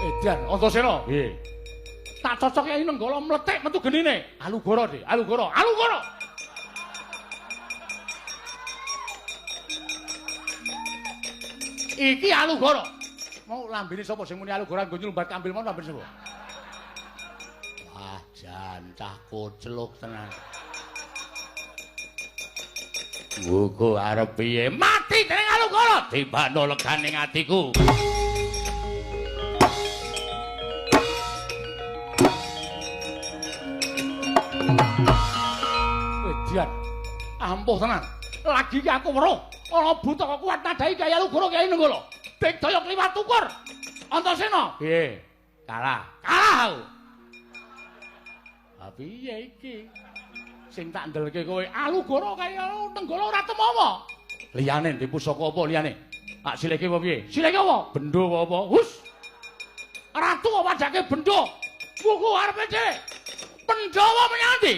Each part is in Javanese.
Edan, Antasena. Nggih. Tak cocok Kyai Nenggala mlethik metu genine. Alugoro, Dik. Alugoro. Alugoro. Iki Alugoro. Mau lambene sapa sing muni Alugoro nggo nyumbat kambil mau lambene sapa? Wah, jan cah kocluk tenan. Nggo arep piye? Mati dening Alugoro. Dibano legane atiku. Edian. Ampuh tenan. Lagi iki aku weruh ana buta kok kuat nadhahi Kyai Alugoro Kyai Nenggala. Digdaya kliwat ukur. Antasena. Piye? Kalah. Kalah aku. Ha piye iki? Sing tak ndelke kowe Alugoro Kyai Nenggala ora temawa. Liyane ndi pusaka apa liyane? Tak silihke apa piye? Silihke apa? Bendo apa apa? Hus. Ratu kok wajake bendo. Buku arepe dhewe. Pandhawa menyang ndi?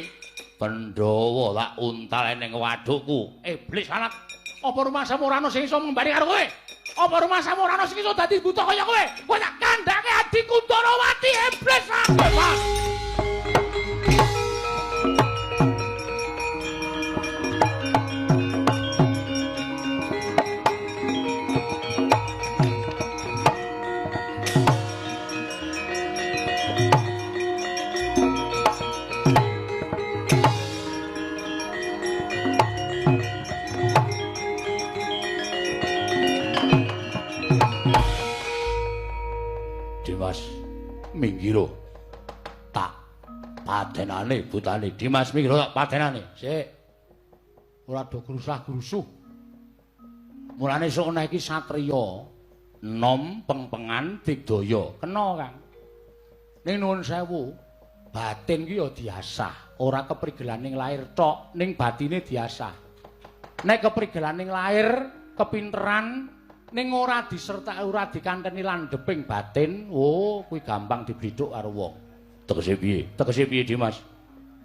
Pandhawa lak untal ning wadukku. Iblis anak. Apa rumangsamu ora ana sing iso ngembari karo kowe? Apa rumangsamu ora ana sing iso dadi buta kaya kowe? Kowe tak kandhake adikku Ndarawati iblis anak. Dimas minggiro tak patenane butane. Dimas minggiro tak patenane. Sik. Ora do grusah-grusuh. Mulane sok ana iki satriya nom pengpengan digdaya. Kena, Kang. Ning nuwun sewu, batin ki ya diasah, ora keprigelaning lahir tok, ning batine diasah. Nek keprigelaning lahir, kepinteran ning ora disertai ora dikanteni landheping batin, oh kuwi gampang diblithuk karo wong. Tegese piye? Tegese piye, Dimas?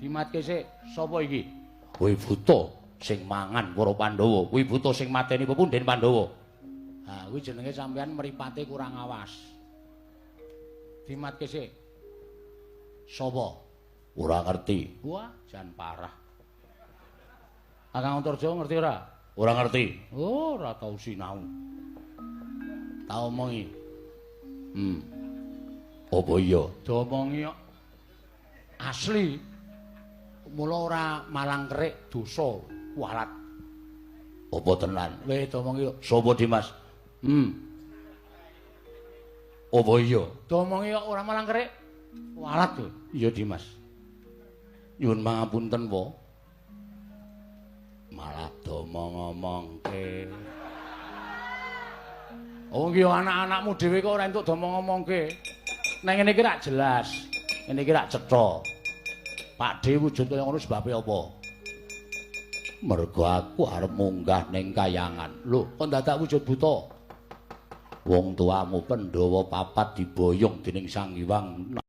Dimatke sik, sapa iki? Kuwi buta sing mangan para Pandhawa, kuwi buta sing mateni pepundhen Pandhawa. Ha, kuwi jenenge sampean mripate kurang awas. Dimatke sik. Sapa? Ora ngerti. Wah, jan parah. Kakang Antarja ngerti ora? Ora ngerti. Oh, ora tau sinau. Tak omongi. Apa iya? Diomongi kok. Asli. Mula ora malang kerik dosa kualat. Apa tenan? Weh diomongi kok. Sapa Dimas? Apa iya? Diomongi kok ora malang kerik kualat lho. Iya Dimas. Nyuwun pangapunten, Po. Malah domong-omongke. Oh iki anak-anakmu dhewe kok ora entuk domong-omongke. Nang ngene iki rak jelas. Ngene iki rak cetha. Pakdhe wujud kaya ngono sebabe apa? Mergo aku arep munggah ning kayangan. Lho, kok dadak wujud buta? Wong tuamu Pandhawa papat diboyong dening Sang Hyang